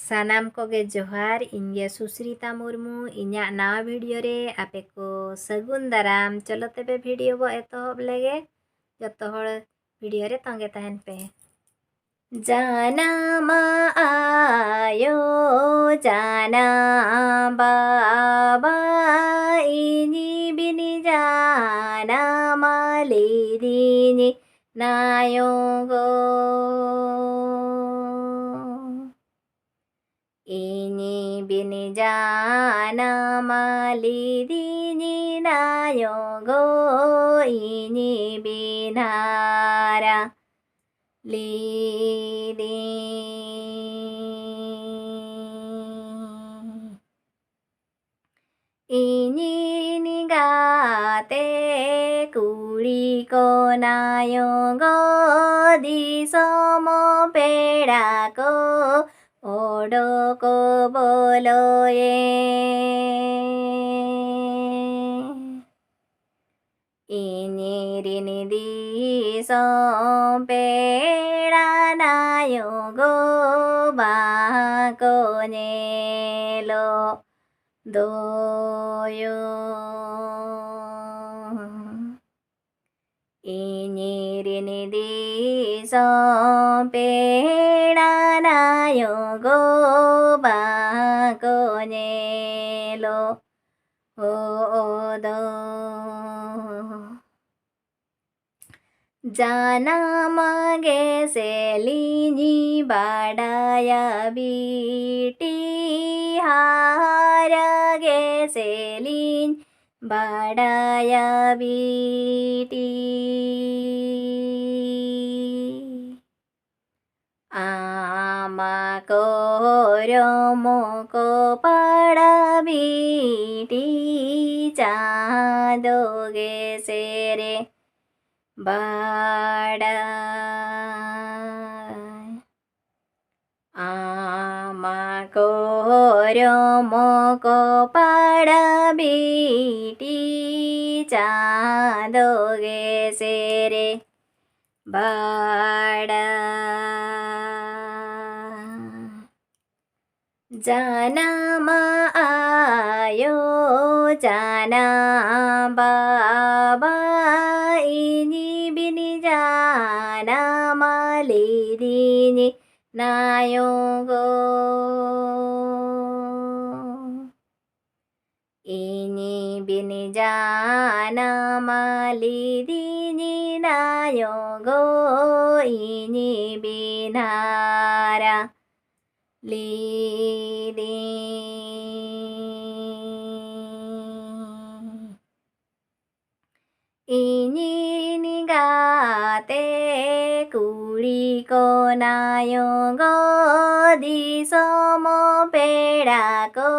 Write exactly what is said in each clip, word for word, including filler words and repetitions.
ᱥᱟᱱᱟᱢ ᱠᱚᱜᱮ ᱡᱚᱦᱟᱨ, ᱤᱧ ᱜᱮ ᱥᱩᱥᱨᱤᱛᱟ ᱢᱩᱨᱢᱩ᱾ ᱤᱧᱟᱹᱜ ᱱᱟᱣᱟ ᱵᱷᱤᱰᱤᱭᱳ ᱨᱮ ᱟᱯᱮ ᱠᱚ ᱥᱟᱹᱜᱩᱱ ᱫᱟᱨᱟᱢ᱾ ᱪᱚᱞᱚ ᱛᱚᱵᱮ ᱵᱷᱤᱰᱤᱭᱳ ᱵᱚ ᱮᱛᱚᱦᱚᱵ ᱞᱮᱜᱮ᱾ ᱡᱚᱛᱚ ᱦᱚᱲ ᱵᱷᱤᱰᱤᱭᱳ ᱨᱮ ᱛᱚᱸᱜᱮ ᱛᱟᱦᱮᱱ ᱯᱮ᱾ ᱡᱟᱱᱟᱢ ᱟᱭᱳ, ᱡᱟᱱᱟᱢ ᱵᱟᱵᱟ, ᱤᱧ ᱵᱤᱱ ᱡᱟᱱᱟᱢ ᱞᱤᱫᱤᱧ ᱱᱟᱭᱳ ᱜᱚ᱾ ᱤᱧ ᱵᱤᱱ ᱡᱟᱱᱟᱢ ᱞᱤᱫᱤᱧ ᱱᱟᱭᱳ ᱜᱚ, ᱤᱧ ᱵᱤᱱ ᱦᱟᱨᱟ ᱞᱤᱫᱤᱧ᱾ ᱤᱧᱤᱱ ᱜᱟᱛᱮ ᱠᱩᱲᱤ ᱠᱚ ᱱᱟᱭᱳ ᱜᱚ, ᱫᱤᱥᱚᱢ ᱯᱮᱲᱟ ᱠᱚ ᱚᱰᱚᱠ ᱵᱚᱞᱚᱭᱮ᱾ ᱤᱧᱨᱤᱱ ᱫᱤᱥᱚᱢ ᱯᱮᱲᱟ ᱱᱟᱭᱳ ᱜᱚ, ᱵᱟᱠᱚ ᱧᱮᱞᱚᱜ ᱫᱚᱭᱳ᱾ ᱤᱧᱨᱤᱱ ᱫᱤᱥᱚᱢ ᱯᱮᱲᱟ ᱱᱟᱭᱳ ᱜᱚ, ᱵᱟᱠᱚ ᱧᱮᱞᱚᱜ ᱫᱚ᱾ ᱡᱟᱱᱟᱢ ᱜᱮᱥᱮᱞᱤᱧ ᱵᱟᱰᱟᱭᱟ ᱵᱤᱴᱤ, ᱦᱟᱨᱟ ᱜᱮᱥᱮᱞᱤᱧ ᱵᱟᱰᱟᱭᱟ ᱵᱤᱴᱤ᱾ ᱟᱢ ᱠᱚᱨᱚᱢ ᱠᱚᱯᱟᱲ ᱵᱤᱴᱤ, ᱪᱟᱸᱫᱚ ᱜᱮ ᱥᱮᱨᱮᱧ ᱵᱟᱲᱟᱭ᱾ ᱟᱢ ᱠᱚᱨᱚᱢ ᱠᱚᱯᱟᱲ ᱵᱤᱴᱤ, ᱪᱟᱸᱫᱚ ᱜᱮ ᱥᱮᱨᱮᱧ ᱵᱟᱲᱟᱭ᱾ ᱡᱟᱱᱟᱢ ᱟᱭᱳ, ᱡᱟᱱᱟᱢ ᱵᱟᱵᱟ, ᱤᱧ ᱵᱤᱱ ᱡᱟᱱᱟᱢ ᱞᱤᱫᱤᱧ ᱱᱟᱭᱳ ᱜᱚ᱾ ᱤᱧ ᱵᱤᱱ ᱡᱟᱱᱟᱢ ᱞᱤᱫᱤᱧ ᱱᱟᱭᱳ ᱜᱚ, ᱤᱧ ᱵᱤᱱ ᱦᱟᱨᱟ ᱞᱤᱫᱤᱧ᱾ ᱤᱧᱤᱱ ᱜᱟᱛᱮ ᱠᱩᱲᱤ ᱠᱚ ᱱᱟᱭᱳ ᱜᱚ, ᱫᱤᱥᱚᱢ ᱯᱮᱲᱟ ᱠᱚ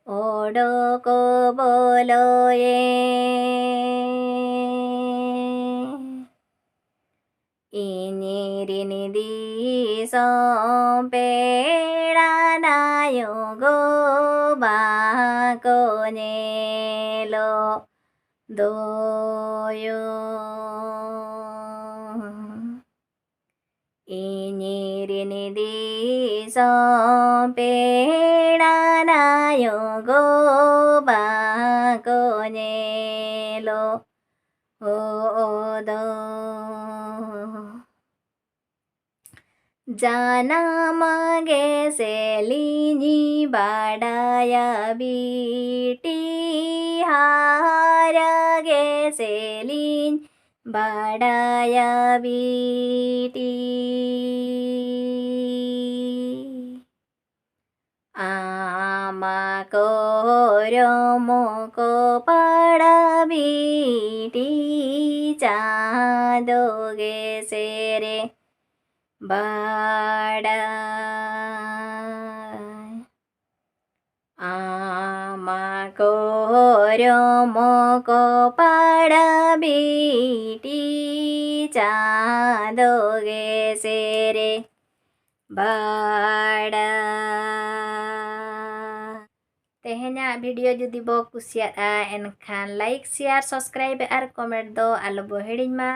ᱚᱰᱚᱠ ᱵᱚᱞᱚᱭᱮ᱾ ᱤᱧᱨᱤᱱ ᱫᱤᱥᱚᱢ ᱯᱮᱲᱟ ᱱᱟᱭᱳ ᱜᱚ, ᱵᱟᱠᱚ ᱧᱮᱞᱚᱜ ᱫᱚᱭᱳ᱾ ᱤᱧᱨᱤᱱ ᱫᱤᱥᱚᱢ ᱯᱮᱲᱟ ᱱᱟᱭᱳ ᱜᱚ, ᱵᱟᱠᱚ ᱧᱮᱞᱚᱜ ᱫᱚ᱾ ᱡᱟᱱᱟᱢ ᱜᱮᱥᱮ ᱞᱤᱧ ᱵᱟᱰᱟᱭᱟ ᱵᱤᱴᱤ, ᱦᱟᱨᱟ ᱜᱮᱥᱮ ᱞᱤᱧ ᱵᱟᱰᱟᱭᱟ ᱵᱤᱴᱤ᱾ ᱟᱢᱟ ᱠᱚᱨᱚᱢ ᱠᱚ ᱯᱟᱲᱟ ᱵᱤᱴᱤ, ᱪᱟᱸᱫᱚ ᱜᱮ ᱥᱮᱨᱮᱧ ᱵᱟᱲᱟᱭ᱾ ᱟᱢᱟ ᱠᱚᱨᱚᱢ ᱠᱚ ᱯᱟᱲᱟ ᱵᱤᱴᱤ, ᱪᱟᱸᱫᱚ ᱜᱮ ᱥᱮᱨᱮᱧ ᱵᱟᱲᱟᱭ᱾ ᱛᱮᱦᱮᱧᱟᱜ video ᱡᱩᱫᱤ ᱵᱚ ᱠᱩᱥᱤᱭᱟᱜᱼᱟ, ᱮᱱᱠᱷᱟᱱ like, share, subscribe ᱟᱨ comment ᱫᱚ ᱟᱞᱚ ᱵᱚ ᱦᱤᱲᱤᱧ ᱢᱟ᱾